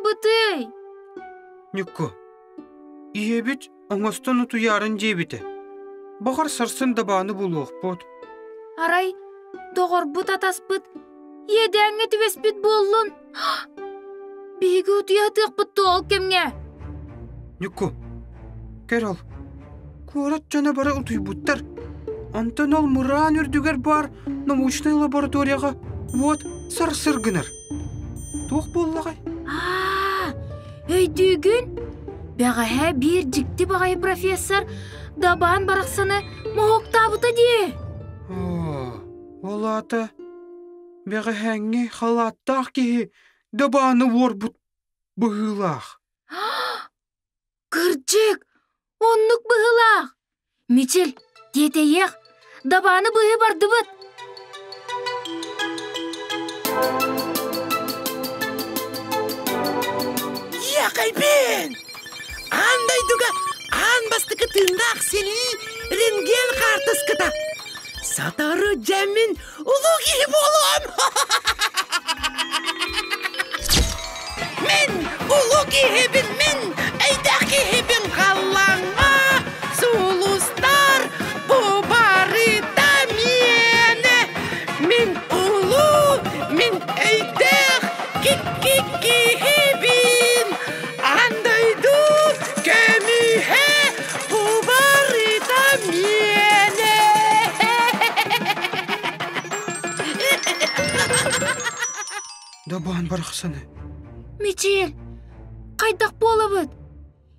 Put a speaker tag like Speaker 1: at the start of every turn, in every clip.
Speaker 1: гынабытый?
Speaker 2: Ньукку, ийэбит оҥостон утуйаарын диэбитэ. Баҕар сарсын дабааны булуохпут.
Speaker 1: Арай доҕорбут-атаспыт иэдээҥҥэ түбэспит буоллун? Биһиги утуйа сытыахпыт дуо ол кэмҥэ?
Speaker 2: Ньукку, көр ол, куорат дьоно бары утуйбуттар. Онтон ол мыраан үрдүгэр баар научнай лабораторияҕа уот сарсыр гынар. Туох буоллаҕай?
Speaker 1: Аа, өйдүүгүн? Бэҕэһээ биир дьикти баҕайы профессор Дабаан барахсаны моһуоктаабыта дии.
Speaker 2: Оо, ол аата бэҕэһээҥҥи халааттаах киһи Дабааны уорбут быһыылаах.
Speaker 1: Кырдьык, оннук быһыылаах. Мичил, тиэтэйиэх, Дабааны быһыы бардыбыт.
Speaker 3: Иэхэйбин! Аан дойдуга аан бастакы тыыннаах сэлии рентген хаартыската. Сатары дьэммин улуу киһи буолуом! Мин улуу киһибин, мин эйдээх киһибин халлааҥҥа сулустар бу барыта миэнэ. Мин улуу, мин өйдөөх киһибин. Аан дойду көмүһэ бу барыта миэнэ.
Speaker 2: Дабаан барахсаны.
Speaker 1: Мичил, хайдах буолабыт?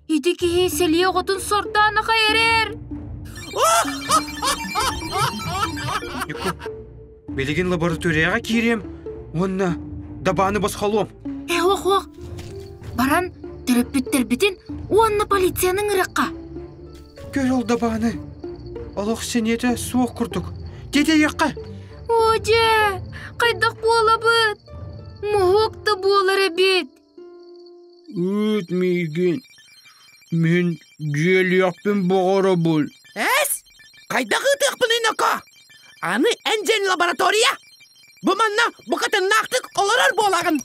Speaker 1: Ити киһи сэлиэ оҕотун сордоон аха эрэр.
Speaker 2: Ньукку, билигин лабораторияҕа киириэм уонна дабааны босхолуом.
Speaker 1: Э, ох-ох, баран төрөппүттэрбитин уонна полицияны ыҥырыахха.
Speaker 2: Көр ол дабааны. Олох сэниэтэ суох курдук. Тиэтэйиэххэ.
Speaker 1: Оо дьэ, хайдах буолабыт? Моһуок да буолар эбит.
Speaker 2: Ыыт миигин. Мин дьиэлиэхпин баҕарабын.
Speaker 3: Эс! Хайдах ыытыахпыный ноко? Аны эн дьиэн лаборатория? Бу манна букатыннаахтык олорор буолаҕын.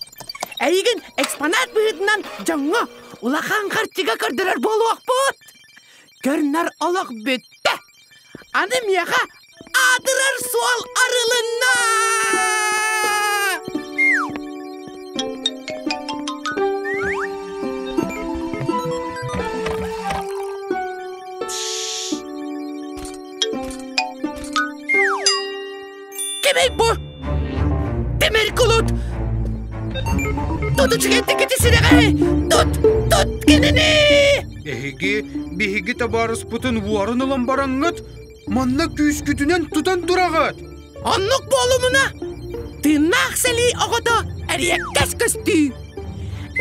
Speaker 3: Эйигин экспонат быһыытынан дьоҥҥо улахан харчыга көрдөрөр буолуохпут. Көрнөр олох бүттэ. Аны миэхэ аатырар суол арылынна! Кимий бу? Тимир кулут! Тут үчүгэйдик ити сирэҕи! Тут! Тут кинини!
Speaker 2: Эһиги биһиги табаарыспытын уоран ылан бараҥҥыт, манна күүскүтүнэн тутан тураҕыт!
Speaker 3: Оннук буолумуна! Тыыннаах сэлии оҕото эриэккэс көстүү!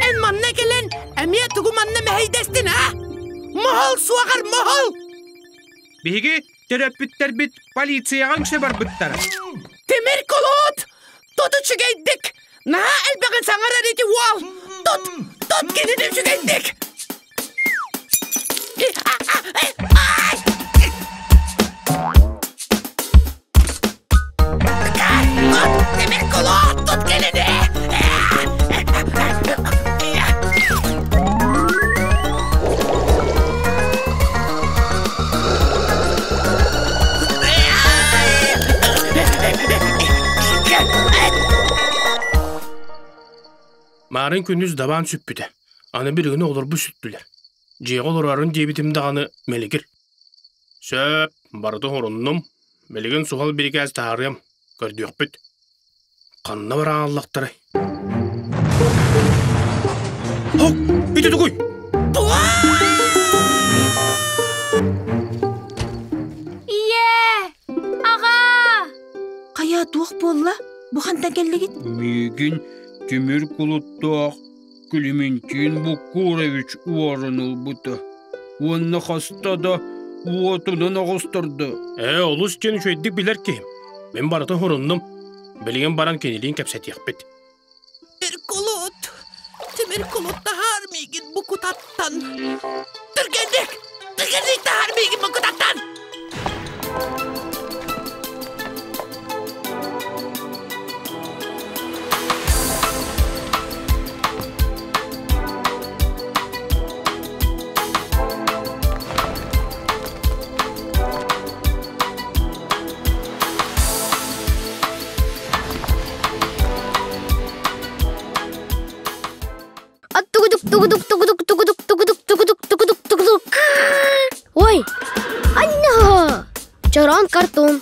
Speaker 3: Эн манна кэлэн эмиэ тугу манна мэһэйдэстин, а? Моһол суоҕар моһол!
Speaker 2: Биһиги төрөппүттэрбит полицияҕа үҥсэ барбыттара.
Speaker 3: Тимир кулут! Тут үчүгэйдик! Наһаа элбэҕин саҥарар ити уол! Тут! Тут кинини үчүгэйдик! Тут! Тимир кулут! Тут кинини!
Speaker 4: Маарын күнүс дабаан сүппүтэ. Аны билигин оҕолорбут сүттүлэр. Дьиэҕэ олорорун диэбитим даҕаны мэлигир. Сөп, барыта оҥоруннум. Билигин суһал бирикээс таһаарыам. Көрдүөхпүт. Ханна барааллахтарай? Хок, ити тугуй?
Speaker 1: Ийээ! Аҕаа!
Speaker 5: Хайа туох буолла? Бу хантан кэллигит?
Speaker 2: Миигин тимир кулуттаах Клементин Буккурович уоран ылбыта. Уонна хаста да уотунан оҕустарда.
Speaker 4: Ээ, олус диэн үчүгэйдик билэр киһим. Мин барытын хуруннум. Билигин баран кинилиин кэпсэтиэхпит.
Speaker 3: Тимир кулут! Тимир кулут таһаар миигин бу кутаттан! Түргэнник! Түргэнник таһаар миигин бу кутаттан!
Speaker 6: Чороон картон.